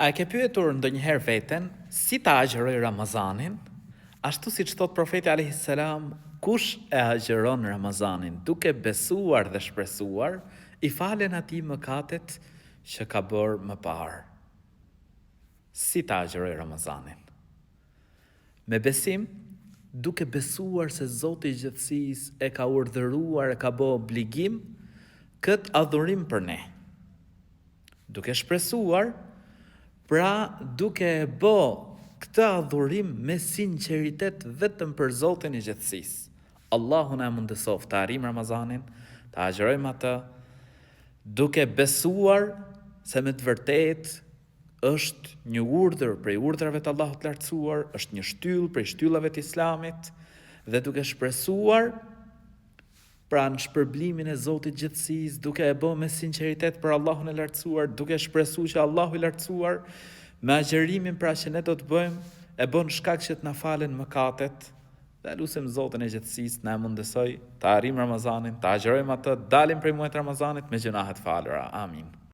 A e ke pyetur ndonjëherë veten si ta agjëroj Ramazanin? Ashtu siç thotë Profeti alejhi selam, kush e agjëron Ramazanin duke besuar dhe shpresuar, i falen atij mëkatet që ka bërë më parë. Si ta agjëroj Ramazanin? Me besim, duke besuar se Zoti i Gjithësisë e ka urdhëruar e ka bo obligim këtë adhurim për ne. Duke shpresuar, pra duke e bo këtë adhurim me sinqeritet vetëm për Zotin e Gjithësisë. Allahu na e mundësoftë ta arrijmë Ramazanin, ta agjërojmë atë, duke besuar se me të vërtetë është një urdhër prej urdhrave të Allahut të Lartësuar, është një shtyllë prej shtyllave të Islamit dhe duke shpresuar Pra në shpërblimin e Zotit Gjithësisë, duke e bo me sinqeritet për Allahun e Lartësuar, duke shpresu që Allahu i Lartësuar, me agjërimin pra që ne do të bëjmë, e bon shkak që të na falen mëkatet, dhe lusim Zotin e Gjithësisë të na e mundësojë ta arrijmë Ramazanin, ta agjërojmë atë, dalim prej muajit të Ramazanit me gjynahe të falura. Amin.